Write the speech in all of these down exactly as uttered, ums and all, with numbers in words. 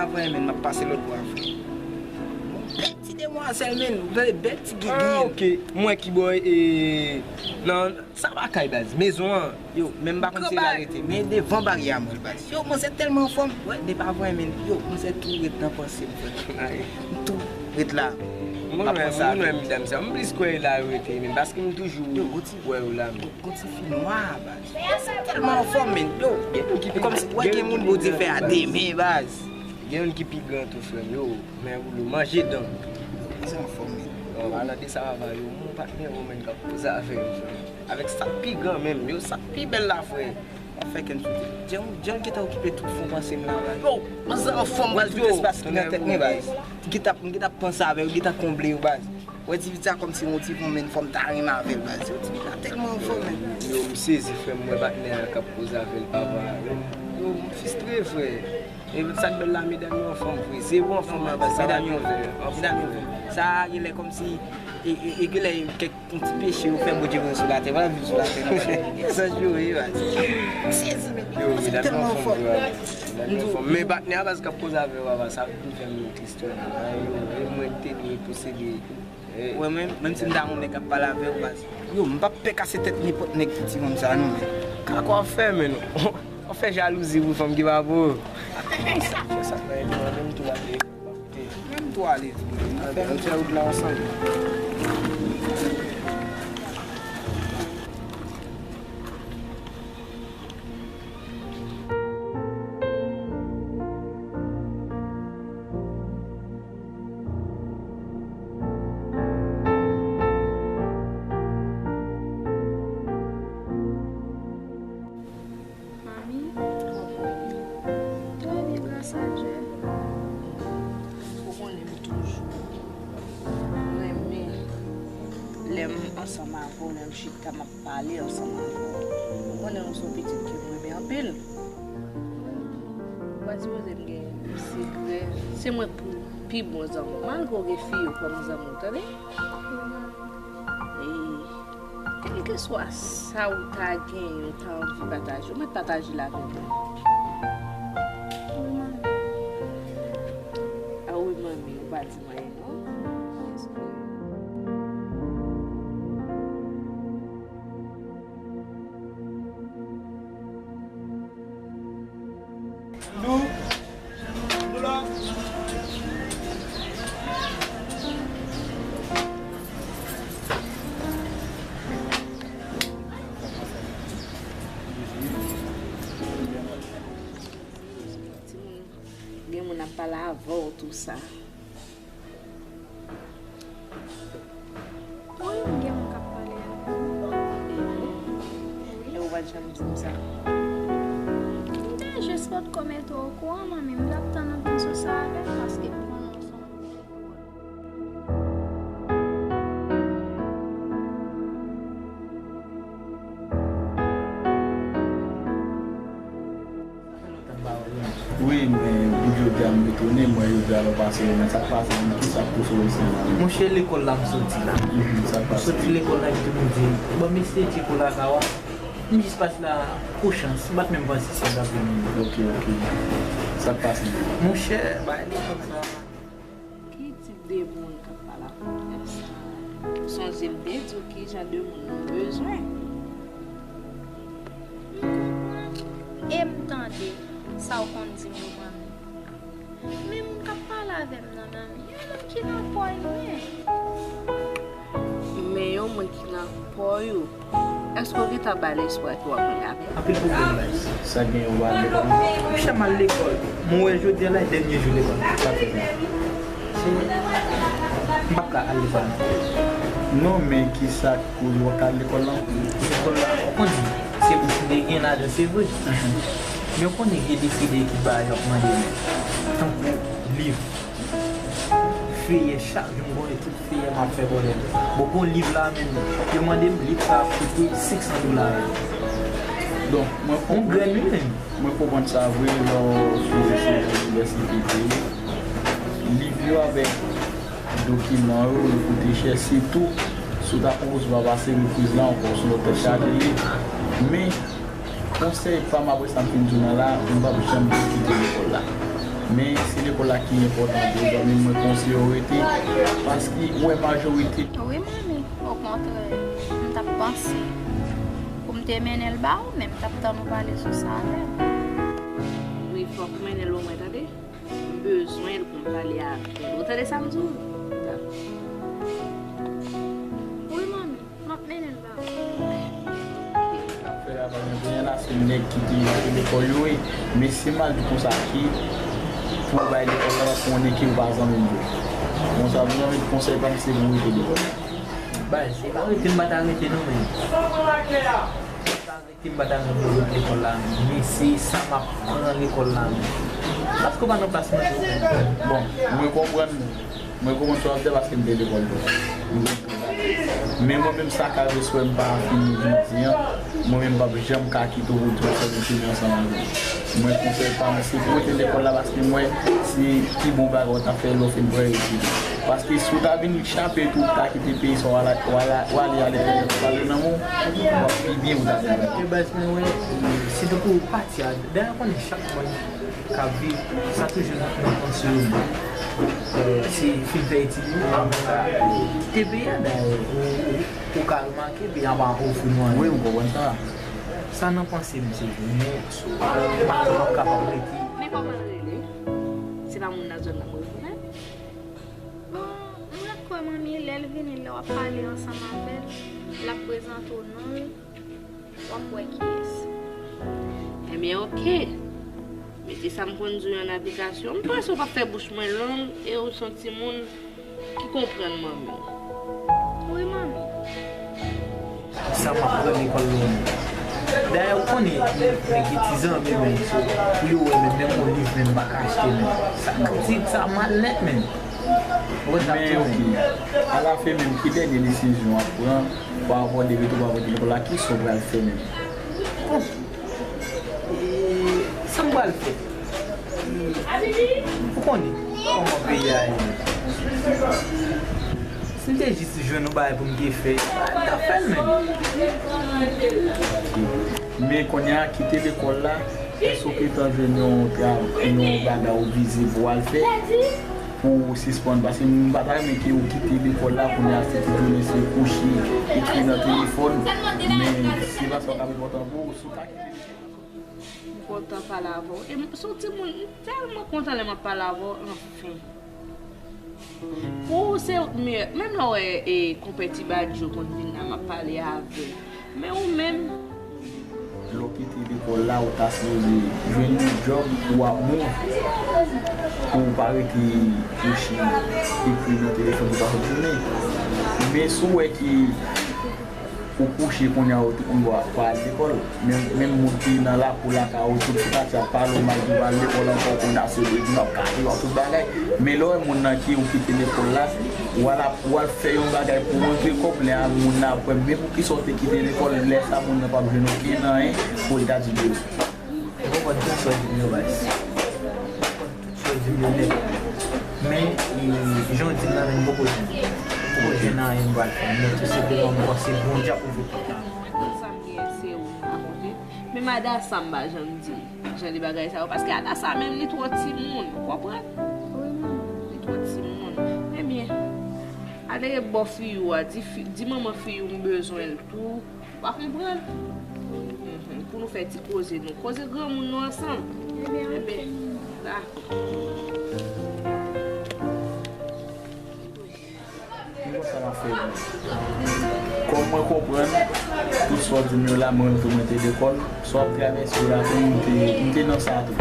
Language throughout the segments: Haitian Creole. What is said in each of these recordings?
Avè men, m ap pase lòt bò a, frè. Bèl ti demwazèl, men, ou tande, bèl ti gigi. Ah, ok. Mwen ki bò, e, nan, sa pa kay, baz. Mezon an. Yo, men m pa konn si l arete, men devan baryè a, mwen, baz. Yo, manzè tèlman anfòm. Wè, depi avè men, yo, manzè tou ret nan panse m, frè. M tou ret la. M ap panse a medam sa. M plis kwè la yo rete, men, paske m toujou wè yo la, men. Gon ti fi nwa, baz. Yo, se tèlman anfòm, men. Yo, e kòmsi, wè, gen moun Bondye fè a de men, baz. Gen youn ki pi gran tou, frè m, yo, men woulo, manje dan. Yo, se anfòm, men. Yo, alan de sa, papa, yo, mon patnè, yo, men, k ap poze avè yo, frè m. Avèk sa k pi gran menm, yo, sa k pi bèl la, frè. W ap fè kè m sote. Jan, jan l gentan okipe tout fon panse m la, baz. Yo, manzè anfòm, baz, tout espas ki nan tèt mwen, baz. Gentan, m gentan panse avè yo, gentan konble yo, baz. Wè ti fi sa kòmsi yon ti fon, men fò m ta renmen avè l, baz. Yo, ti fi sa tèlman anfòm, men. Yo, m sezi, frè m, wè patnè a k ap koze avè l, papa. Yo, yo, m fistre, frè. E sa k bèl la, medam yo anfòm, vre. Zewo anfòm la, baz. Medam yo anfòm. Medam yo anfòm. Sa a genlè kòmsi, e, e, e genlè kèk yon ti peche yo fè Bondye voye sou latè. Vwala viv sou latè, non, baz. Zanj yo ye, baz. M sezi, men. Yo, medam yo anfòm, vre. Medam yo anfòm. Men patnè a, baz, k ap koze avè w, papa, sa vin fè m yon tris. Ay, yo, e mwen k te dwe posede. Wè, mwen, menm si m ta yon nèg k ap pale avè w, baz. Yo, m p ap pè kase tèt nenpòt nèg pou ti fanm sa, non, men. Kaka w ap fè, men, w ap fè jalouzi pou fanm ki pa pou ou. Fè sa k nan ede w, men m tou ale. Mwen m tou ale tou. Ann fè wout la ansanm. Manmi, trè byen, gras a Dye. Ou konnen m toujou renmen lè m ansanm avè w, lè m chita, m ap pale ansanm avè w. Ou konnen w se yon pitit ke m renmen anpil. Ou pa sipoze m gen sekrè. Se mwen pou pi bon zanmi w. Malgre w gen fi yo kòm zanmi w, tande? E kèlkeswa sa ou ta genyen, ou ta anvi pataje, ou mèt pataje l avè mwen. A wi, manmi, ou pa di m anyen, non. Gen moun ap pale avè w, tou sa. Wi, m gen moun k ap pale avè m. E ou pa t janm di m sa? M te jis potko mete w okouran, manmi. M t ap tann anpil sou sa avè m, paske m konnen w se yon moun ki twò. Wi, men pou jodi a m etone, m wè jodi a lè w pase yo, men sa k pase menm, kisa k pouse w isit la menm? Monchè, lekòl la m soti la. Mhm, sa k pase? M soti lekòl la, epi m di, ban m eseye tcheke w lakay ou a. M jis pase la pou chans, m pa t menm panse si m t ap vini. Ok, ok. Sa k pase? Monchè, bagay lekòl sa. Ki tip de moun k ap pale ak ou konsa? Sonje m te di w ki jan de moun nou bezwen. M konprann e m tande sa w konn di m yo, manmi. Men moun k ap pale avè m nan, manmi, yon moun ki nan pòy mwen. Men yon moun ki nan pòy ou. Èske w gentan bay l espwa ke w ap rele avè l? Anpil pwoblèm, baz. Sa gen, ou pa al lekòl? Monchè, m al lekòl. Mwen wè jodi a la, e dènye jou lekòl. Sa fè sa? Se, m p ap ka al lekòl ankò. Non, men kisa k koz ou pa ka al lekòl la? Lekòl la, ou konnen, se pou fide gen lajan, se vre. Mhm. Men ou konnen gen de fide ki bagay yo ap mande menm. Tankou liv. Feyè, chak jou m gon ekip feyè m ap fè pwoblèm. Bon, gon liv la menm, yo mande m liv sa ap koute senk san dola. Donk, mwen konprann, yon grenn, wi, menm. Mwen konprann sa vre, lè w sou rezo, lè se vre. Liv yo avèk dokiman yo, yo koute chè, sitou si w ta konpoze pa pase repriz la ankò, sou lòt tèt chaje li. Men, konsèy pa m apre sa m fin di w nan la, m p ap janm kite lekòl la. Men se lekòl la ki enpòtan pou ou, zanmi m, mwen konseye w rete, paske ou wè majorite. Wi, manmi, okontrè, m t ap panse pou m te mennen l ba ou, men m t ap tann ou pale sou sa avè m. Wi, fòk ou mennen l ban mwen, tande? M bezwen l pou m pale avè l. Ou tande sa m di w? Wi, manmi. M ap mennen l ba ou. Fè la pa gen anyen la, se nèg ki te, te lekòl yo ye. Men si m al di konsa ki pou bay lekòl la, paske konnen ke ou pa zanmi m vre. Bon, sa vle di konsèy pa m se pou rete lekòl la. Bay, se pa rete m pa ta rete non, men. Ki m pa ta renmen rete lekòl la, men se sa m ap pran lekòl la, men. Paske w pa nan plas mwen tou. Bon, mwen konprann, mwen konprann sa w ap di a paske m te lekòl tou. Men mwen menm sa ka rive sou m pa fini jodi an, mwen menm m p ap janm ka kite w pou di w fè yon chemen ansanm avè m. Mwen konsèy pa m se pou rete lekòl la paske m wè se pi bon bagay w ta fè lè w fin pran etid ou. Paske si w ta vin chape tou, w ta kite peyi sa w al, w al, w ale aletranjè, w ale nan moun, w ap pi byen pou w ta travay. Ebaz, mwen wè, se tankou pati a, dayè w konnen chak moun k ap viv, sa toujou nan panse yo, se fin fè etid ou, apre sa, kite peyi a, dayè, ou, ou, ou ka remake, peyi a pa ofri nou anyen. Wi, m konprann sa. Sa nan panse m, se vre, men, m p ap kapab rete. Men kòman l rele? Se pa moun nan zòn nan m rekonèt. Bon, m ret kwè manmi, lè l vini, lè w ap pale ansanm avè l, l ap prezante w non l, w ap wè kiyès. Ebyen, oke. Mete sa m konn di w yo an aplikasyon. M panse w p ap fè bouch mwen long e w se yon timoun ki konprann manmi w. Wi, manmi. Sa m ap pran lekòl lwen. Dayè, ou konnen, nèg gen ti zanmi menm, so, pou yo wè menm, menm yon liv menm m pa ka achte menm. Sa, ti, sa mal nèt menm. Ou wè sa m di w menm. Men, oke. Alafen menm, ki dènye desizyon w ap pran pa rapò de rete ou pa rete lekòl la, kisa w pral fè menm? Bon. E, sa m pral fè? Ou konnen kòman peyi a ye. Si m te jis jwenn yon bagay pou m te fè, m t ap fè l menm. Men kounye a, kite lekòl la, èske w gentan jwenn yon tra-, yon bagay ou vize pou w al fè? Pou w sispann, paske m pa ta renmen ke ou kite lekòl la, kounye a se tout jounen se kouche, ekri nan telefòn, men se pa sa k ap enpòtan pou ou, si w ta kite lekòl la. M kontan pale avè w. E m, se yon timoun, m tèlman kontan lè m ap pale avè w, anfen. Pou ou se meyè, menm lè w wè, e, konpè Ti Badji konn vin la, m ap pale avè l. Men ou menm? Lè w kite lekòl la, ou ta sipoze jwenn yon djòb pou w ap move, pou w pa rete kouche, ekri nan telefòn pou w pa sot jounen. Men si w wè ke ou kouche kounye a, ou tout moun pa, pa al lekòl. Menm, menm moun ki nan lakou lakay ou, tout ti kati ap pale w mal, di w pa al lekòl ankò, kounye a se vre, di w ap kale w, tout bagay. Men lè w wè moun nan ki ou kite lekòl la, w al ap, w al fè yon bagay pou w rantre kòb, lè a moun nan ap wè, men poukisa w te kite lekòl, lè sa moun nan p ap jwenn okenn anyen pou l ta di de ou. Ou konprann tout sa w di m yo, baz. Ou konprann tout sa w di m yo nèt. Men, e, jan w di m nan, men m poko jwenn. M poko jwenn anyen m pral fè. Men tou senpleman, m panse Bondye ap ouvri pòt la. Mwen, tout sa m genyen, se ou m ka konte. Men Adasa m pa janm di l jan de bagay sa yo. Paske Adasa menm, li twò timoun, ou konprann? Wi, manman. Li twò timoun. Ebyen, ale bò fi ou a, di fi, di manman fi ou m bezwen l tou. Ou pa konprann? Mhm. Pou nou fè ti koze nou. Koze granmoun nou ansanm. Ebyen, oke. Dakò. M konn sa m ap fè. Kòm mwen konprann tout sa w di m yo la, mwen menm tou mwen te lekòl. Sa w ap travèse yo la tou, m te, m te nan sa tou.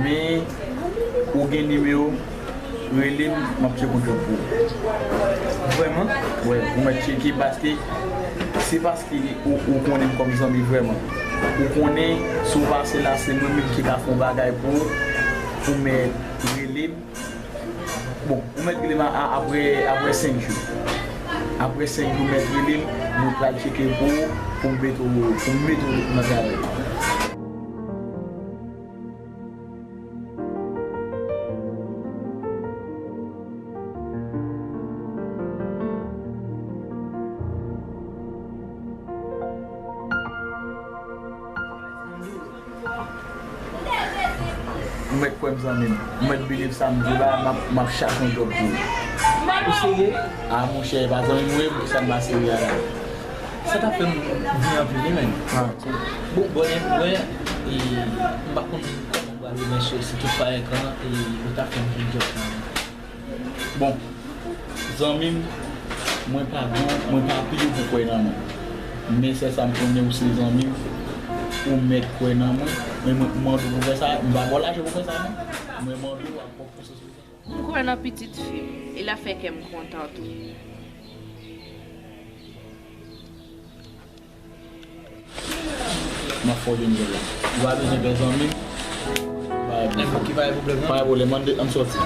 Men, ou gen nimewo, rele m, m ap tcheke yon djòb pou ou. Vrèman? Wi, ou mèt tcheke paske, se paske ou, ou konnen m kòm zanmi vrèman. Ou konnen, si w pase la, se mwen menm ki ka fè yon bagay pou ou, ou mèt rele m. Bon, ou mèt rele m a, a, apre, apre senk jou. Apre senk jou, mèt rele m, mwen pral tcheke pou ou, pou m mete w, pou m mete w nan travay. Ou mèt kwè m, zanmi m. Ou mèt believe sa m di w la, m ap, m ap chache yon djòb pou ou. Ou serye? A, monchè, e pa zanmi m ou ye, poukisa m pa serye a la? Sa ta fè m di anpil, wi, men. Ah. Bon, bon, bon, e, m pa konn kòman m pral remèsye w si tout pa enkan, e, ou ta fè m jwenn djòb sa. Bon, zanmi m, mwen pa gran, mwen pa pi yo pou kwè nan mwen. Men sèl sa m konnen, ou se zanmi m, ou mèt kwè nan mwen. Men mwen, m mande w pou fè sa, m pa ba w lajan pou fè sa, non. Mwen mande w ak pwòp konsyans ou fè sa. M kwè nan pitit fi m, e l ap fè kè m kontan tou. M ap fè w jwenn jòb la. Ou pa bezwen pè, zanmi m. Pa gen pwoblèm. Nenpòt ki pa gen pwoblèm, non? Pa gen pwoblèm, ann de, ann sòti.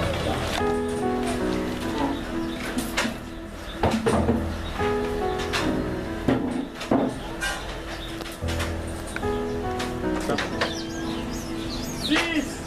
Sis!